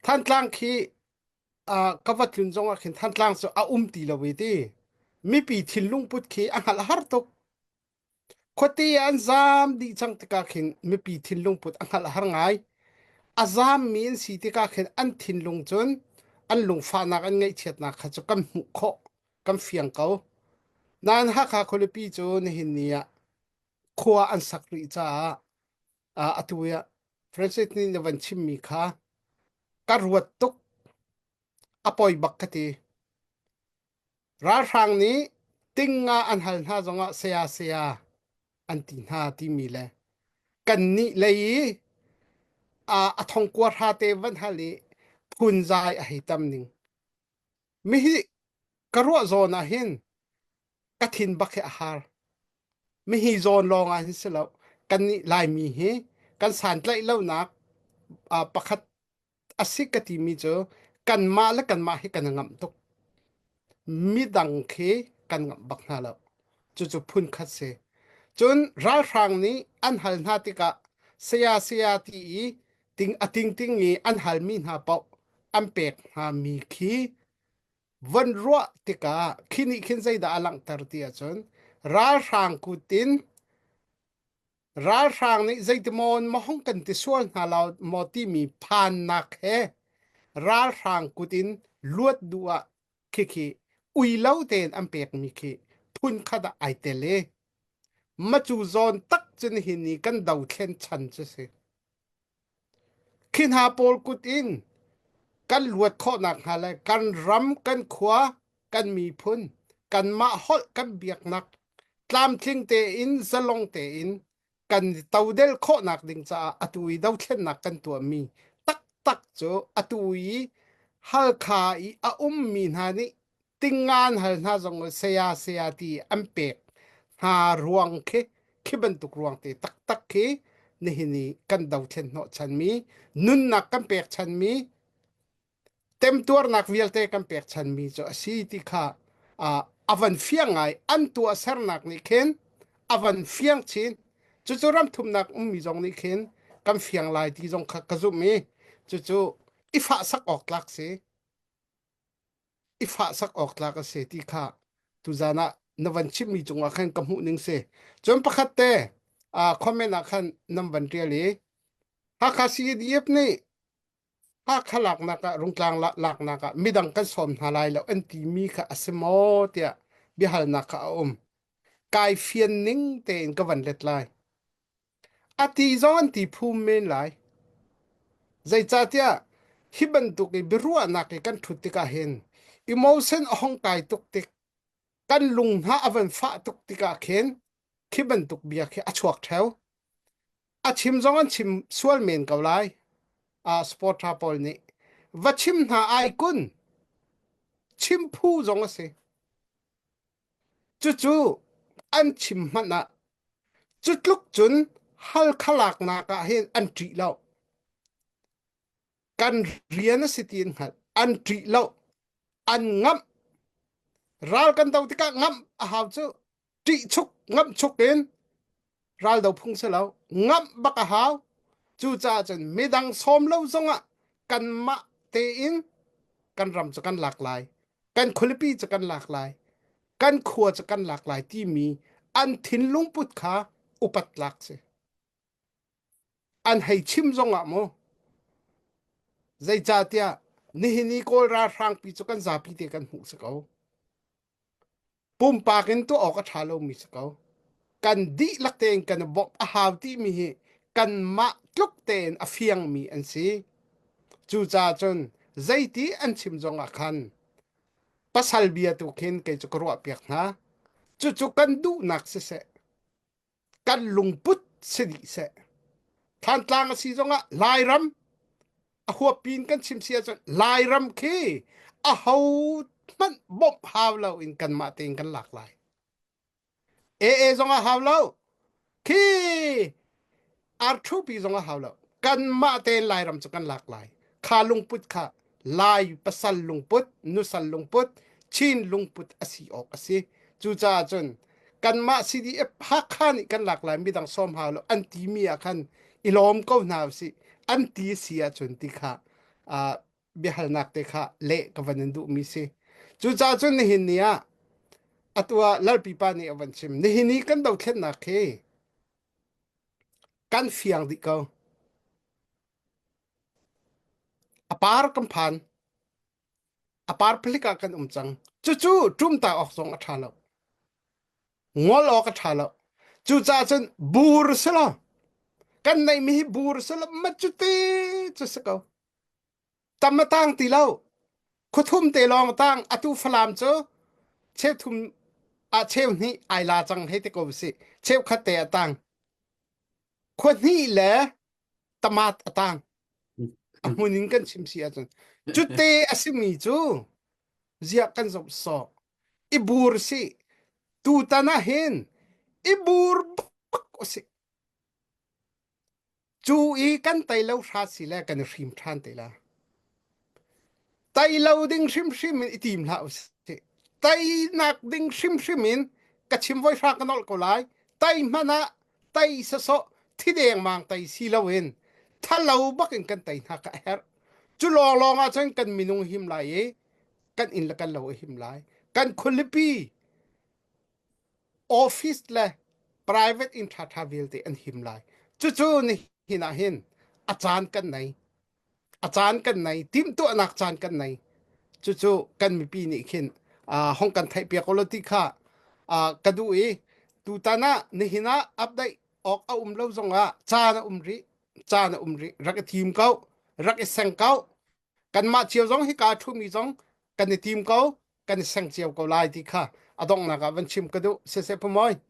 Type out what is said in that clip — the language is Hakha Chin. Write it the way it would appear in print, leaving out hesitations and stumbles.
Thantlang khi uh, ka va tlun zong ah khin Thantlang cu a um ti lo i ti. Mipi thinlung put khi a hngalh har tuk. Khuate an zaam dih cang tikah khin mipi thinlung put a hngalh har ngai. A zaammi an si tikah khin an thinlung cun an lungfahnak an ngaihchiatnak kha cu kan hmuh khawh, kan fiang ko. Nain Hakha khualipi cu nihin ni ah khua an sak rih caah uh, atu ah Francis nih na van chimmi kha ka ruat tuk a poi bak ka ti. Ralhrang nih tingnga an hal hna zongah saya saya an ti hna timi le kannih lei i a thongkua hra te van hal i phunzai a hei tam ning. Mihi ka ruah zawn ah hin ka thin bak hi a har. Mihi zawn lawng ah hin si lo. Kannih Laimi hi kan santlaih lonak pakhat a si ka timi cu kanmah le kanmah hi kan i ngamh tuk. Midang khi kan ngamh bak hna lo. Cucu phun khat si. Cun ralhrang nih an hal hna tikah saya saya ti i ting a tingting i an halmi hna paoh an pek hna mi khi von ruah tikah khi nih khin zeidah a langhter ti ahcun ralhrang kut in Ralhrang nih zeitimaw maw hung kan ti sual hna lo maw timi phannak he ralhrang kut in luat duh ah khikhi ui lo tein an pekmi khi phun khat ah ai tel i macu zawn tak cun hi ni kan dothlen chan cu si. Khi hna pawl kut in kan luat khawhnak hnga le kan ram, kan khua, kan miphun, kanmah holh kan biaknak tlamtling tein zalong tein kan todel khawhnak ding caah atu i dothlennak kan tuahmi taktak cu atu i Halkha i a ummi hna nih tingngan hal hna zong saya saya ti an pek hna ruang khi khi bantuk ruang te taktak khi nihin i kan dothlen hnawh chanmi nunnak kan pek chanmi temtuarnak vialte kan pek chanmi cu a si ti kha a van fiang ngai an tuahsernak nih khin a van fiang chin cucu ramthumnak ummi zong nih khin kan fiang lai ti zong kha ka zumh i cucu i fahsak awk tlak si i fahsak awk tlak a si ti kha tuzan ah na van chimmi cungah khan ka hmuh ning si cun pakhat te comment ah khan nan van ṭial i Hakha CDF nih Hakha laknak ah Rungtlang laknak ah midang kan sawm hna lai lo an timi kha a si maw tiah biahalnak kha a um. Kai fian ning tein ka van let lai. A ti zong an ti phum men lai. Zeicahtiah hi bantuk i biaruahnak i kan ṭhut tikah hin emotion a hong kai tuk tik kan lung hna a van fah tuk tikah khin khi bantuk bia khi a chuak ṭheo. A chim zong an chim sual men ko lai. Uh, supporter pawl nih va chim hna ai kun chim phu zong a si. Cucu an chim hmanh ah cu tluk cun Halkha laknak ah hin an ṭih lo. Kan rian a si ti an hngalh. An ṭih lo. An ngamh. Ral kan do tikah ngamh a hau cu. Ṭih chuk, ngamh chuk in ral do phung si lo. Ngamh bak a hau. Cucaah cun midang sawm lo zongah kanmah tein kan ram cu kan lak lai. Kan khualipi cu kan lak lai. Kan khua cu kan lak lai timi an thinlung put kha upat tlak si. An hei chim zongah mu zeicahtiah nihin i Kawl ralhrangpi cu kan zapi te kan hmuh si ko. Pumpak in tuah awk a ṭha lomi si ko. Kan dihlak tein kan i bawmh a hau timi hi kanmah tluk tein a fiangmi an si. Cucaah cun zeiti an chim zongah khan pasal bia tu khin kei cu ka ruahpiak hna. Cucu kan duhnak siseh, kan lungput si dih seh. Thantlang a si zongah Lairam a huappi in kan chim si ahcun Lairam khi a ho hmanh bawmh hau lo in kanmah tein kan lak lai. AA zong a hau lo. Khi R2P zong a hau lo. Kanmah tein Lairam cu kan lak lai. Kha lungput kha Lai pasal lungput, nusal lungput, Chin lungput a si awk a si. Cucaah cun kanmah CDF Hakha nih kan lak lai midang sawm hau lo an timi ah khan i lawm ko hna usih. An ti si ahcun ti kha uh, Biahalnak te kha leh ka van in duhmi si. Cucaah cun nihin ni ah atu ah Lalpipa nih a van chim. Nihin i kan dothlennak hi kan fiang dih ko. A par kan phan. A par palik ah kan um cang. Cucu ṭumta awk zong a ṭha lo. Ngol awk a ṭha lo. Cucaah cun bur si lo. Kan neihmi hi bur si lo ma cuti cu si ko. Tam a tang ti lo. Khuathum te lawng a tang. Atu Falam cu cheuthum ah cheu hnih ai la cang hei ti ko si. Cheu khat te a tang. Khua hnih le tamat a tang. A hmun in kan chim si ahcun. Cute a simi cu ziah kan zoh sawh. I bur si. Tutan ah hin i bur bak usih. Cu i kan tei lo hra si le kan i hrim ṭhan te la. Tei lo ding hrimhrim in i tim hlah usih. Teinak ding hrimhrim in ka chim voi hra ka nolh ko lai. Tei hmanh ah tei sasawh thi dengmang tei si loin thalo bak in kan tei hna ka herh. Cu lawnglawng ah cun kan minung him lai i kan inn le kan lo a him lai. Kan khualipi office le private inn ṭhaṭha vialte an him lai. Cucu nihin ah hin a caan kan nei. A caan kan nei. Timhtuahnak caan kan nei. Cucu kan mipi nih khin uh, hong kan theihpiak ulaw ti kha uh, ka duh i tutan ah nihin ah update awk a um lo zongah caan a um rih. Caan a um rih. Rak i thim ko. Rak i seng ko. Kanmah cio zong hika ṭhumi zong kan i tim ko. Kan i seng cio ko lai ti kha a donghnak ah van chim ka duh. Siseh Phumawi.